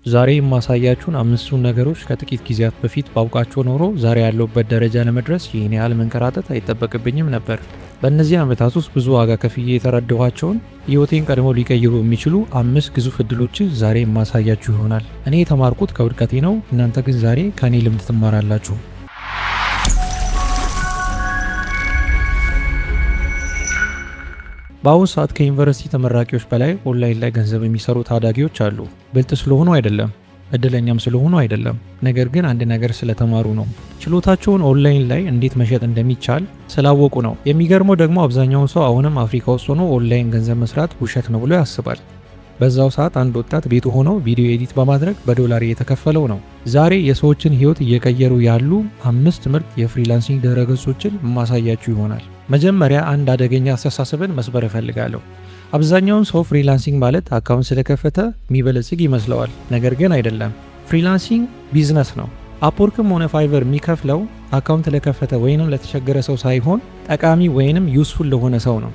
ዛሬ የማሳያችሁን አምስቱን ነገሮች ከጥቂት ጊዜያት በፊት ባውቃቸው ኖሮ ዛሬ ያለሁበት ደረጃ ለመድረስ ይህን ያህል መንከራተት አይጠበቅብኝም ነበር። በእነዚህ ዓመታት ውስጥ ብዙ ዋጋ ከፍዬ የተረዳኋቸውን፣ ሕይወቴን ቀድሞ ሊቀይሩ የሚችሉ አምስት ግዙፍ እድሎችን ዛሬ የማሳያችሁ ይሆናል። እኔ የተማርኩት ከውድቀቴ ነው። እናንተ ግን ዛሬ ከእኔ ልምድ ትማራላችሁ። በአሁኑ ሰዓት ከዩኒቨርሲቲ ተመራቂዎች በላይ ኦንላይን ላይ ገንዘብ የሚሰሩ ታዳጊዎች አሉ። ብልጥ ስለሆኑ አይደለም፣ እድለኛም ስለሆኑ አይደለም። ነገር ግን አንድ ነገር ስለተማሩ ነው። ችሎታቸውን ኦንላይን ላይ እንዴት መሸጥ እንደሚቻል ስላወቁ ነው። የሚገርመው ደግሞ አብዛኛውን ሰው አሁንም አፍሪካ ውስጥ ሆኖ ኦንላይን ገንዘብ መስራት ውሸት ነው ብሎ ያስባል። በዛው ሰዓት አንድ ወጣት ቤቱ ሆኖ ቪዲዮ edit በማድረግ በዶላር እየተከፈለው ነው። ዛሬ የሰዎችን ሕይወት እየቀየሩ ያሉ አምስት ምርጥ የ freelancing ድረገጾችን የማሳያችሁ ይሆናል። መጀመሪያ አንድ አደገኛ አስተሳሰብን መስበር እፈልጋለሁ። አብዛኛውን ሰው freelancing ማለት account ስለከፈተ የሚበለጽግ ይመስለዋል። ነገር ግን አይደለም። Freelancing ቢዝነስ ነው። Upwork ም ሆነ Fiverr የሚከፍለው account ለከፈተ ወይንም ለተቸገረ ሰው ሳይሆን ጠቃሚ ወይንም useful ለሆነ ሰው ነው።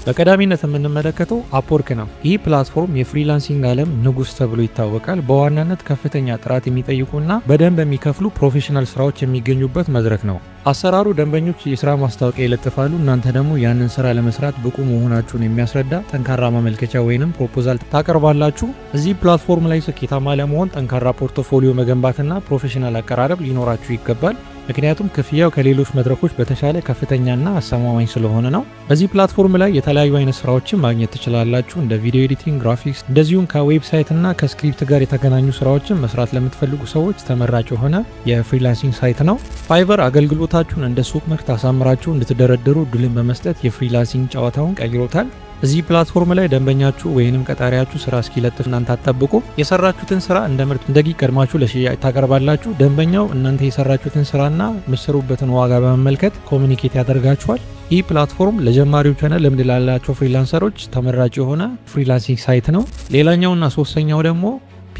በቀዳሚነት የምንመለከተው Upwork ነው። ይህ platform የ freelancing ዓለም ንጉስ ተብሎ ይታወቃል። በዋናነት ከፍተኛ ጥራት የሚጠይቁና በደንብ የሚከፍሉ professional ስራዎች የሚገኙበት መድረክ ነው። አሰራሩ ደንበኞች የስራ ማስታወቂያ ይለጥፋሉ። እናንተ ደግሞ ያንን ስራ ለመስራት ብቁ መሆናችሁን የሚያስረዳ ጠንካራ ማመልከቻ ወይንም proposal ታቀርባላችሁ። እዚህ platform ላይ ስኬታማ ለመሆን ጠንካራ portfolio መገንባትና professional አቀራረብ ሊኖራችሁ ይገባል። ምክንያቱም ክፍያው ከሌሎች መድረኮች በተሻለ ከፍተኛና አስተማማኝ ስለሆነ ነው። በዚህ platform ላይ የተለያዩ አይነት ስራዎችን ማግኘት ትችላላችሁ። እንደ video editing፣ graphics፣ እንደዚሁም ከ website እና ከ script ጋር የተገናኙ ስራዎችን መስራት ለምትፈልጉ ሰዎች ተመራጭ የሆነ የ freelancing site ነው። Fiverr አገልግሎታችሁን እንደ ሱቅ ምርት አሳምራችሁ እንድትደረድሩ እድልን በመስጠት የ freelancing ጨዋታውን ቀይሮታል። እዚህ platform ላይ ደንበኛችሁ ወይንም ቀጣሪያችሁ ስራ እስኪለጥፍ እናንተ አትጠብቁ። የሰራችሁትን ስራ እንደ ምርት እንደ gig ቀድማችሁ ለሽያጭ ታቀርባላችሁ። ደንበኛው እናንተ የሰራችሁትን ስራና የምትሰሩበትን ዋጋ በመመልከት communicate ያደርጋችኋል። ይህ platform ለጀማሪዎች ሆነ ልምድ ላላቸው freelancer ኦች ተመራጭ የሆነ freelancing site ነው። ሌላኛውና ሶስተኛው ደግሞ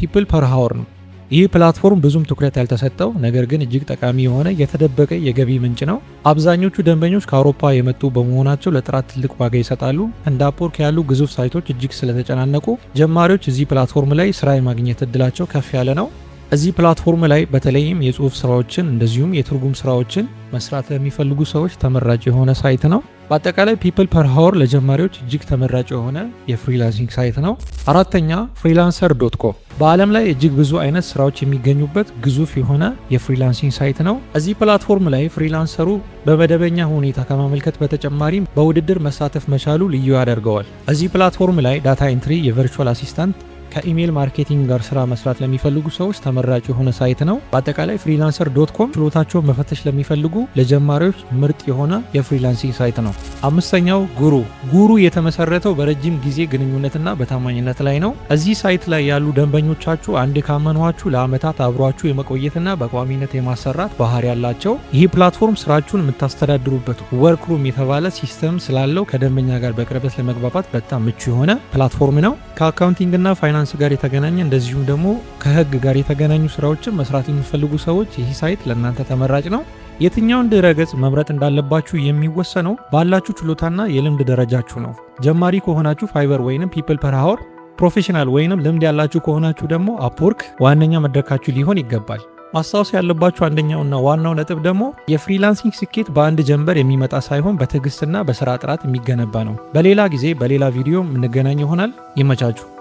People Per Hour ነው። ይህ platform ብዙም ትኩረት ያልተሰጠው ነገር ግን እጅግ ጠቃሚ የሆነ የተደበቀ የገቢ ምንጭ ነው። አብዛኞቹ ደንበኞች ከአውሮፓ የመጡ በመሆናቸው ለጥራት ትልቅ ዋጋ ይሰጣሉ። እንደ Upwork ያሉ ግዙፍ site ኦች እጅግ ስለተጨናነቁ ጀማሪዎች እዚህ platform ላይ ስራ የማግኘት እድላቸው ከፍ ያለ ነው። እዚህ platform ላይ በተለይም የጽሁፍ ስራዎችን እንደዚሁም የትርጉም ስራዎችን መስራት ለሚፈልጉ ሰዎች ተመራጭ የሆነ site ነው። በአጠቃላይ People Per Hour ለጀማሪዎች እጅግ ተመራጭ የሆነ የ freelancing site ነው። አራተኛ፣ Freelancer.com በዓለም ላይ እጅግ ብዙ አይነት ስራዎች የሚገኙበት ግዙፍ የሆነ የ freelancing site ነው። እዚህ platform ላይ freelancer ኡ በመደበኛ ሁኔታ ከማመልከት በተጨማሪም በውድድር መሳተፍ መቻሉ ልዩ ያደርገዋል። እዚህ platform ላይ data entry፣ የ virtual assistant፣ ከ email marketing ጋር ስራ መስራት ለሚፈልጉ ሰዎች ተመራጭ የሆነ site ነው። በአጠቃላይ Freelancer.com ችሎታቸውን መፈተሽ ለሚፈልጉ ለጀማሪዎች ምርጥ የሆነ የ freelancing site ነው። አምስተኛው Guru። Guru የተመሰረተው በረጅም ጊዜ ግንኙነትና በታማኝነት ላይ ነው። እዚህ site ላይ ያሉ ደንበኞቻችሁ አንዴ ካመኗችሁ ለአመታት አብሯችሁ የመቆየትና በቋሚነት የማሰራት ባህሪ ያላቸው። ይህ platform ስራችሁን የምታስተዳድሩበት workroom የተባለ system ስላለው ከደንበኛ ጋር በቅርበት ለመግባባት በጣም ምቹ የሆነ platform ነው። ከ accounting እና ፋይናንስ ጋር የተገናኘ እንደዚሁም ደግሞ ከህግ ጋር የተገናኙ ስራዎችን መስራት የሚፈልጉ ሰዎች ይህ site ለእናንተ ተመራጭ ነው። የትኛውን ድረገጽ መምረጥ እንዳለባችሁ የሚወሰነው ባላችሁ ችሎታና የልምድ ደረጃችሁ ነው። ጀማሪ ከሆናችሁ Fiverr ወይንም People Per Hour፣ professional ወይንም ልምድ ያላችሁ ከሆናችሁ ደግሞ Upwork ዋነኛ መድረካችሁ ሊሆን ይገባል። ማስታወስ ያለባችሁ አንደኛውና ዋናው ነጥብ ደግሞ የ freelancing ስኬት በአንድ ጀንበር የሚመጣ ሳይሆን በትዕግስትና በስራ ጥራት የሚገነባ ነው። በሌላ ጊዜ በሌላ ቪዲዮ የምንገናኝ ይሆናል። ይመቻችሁ።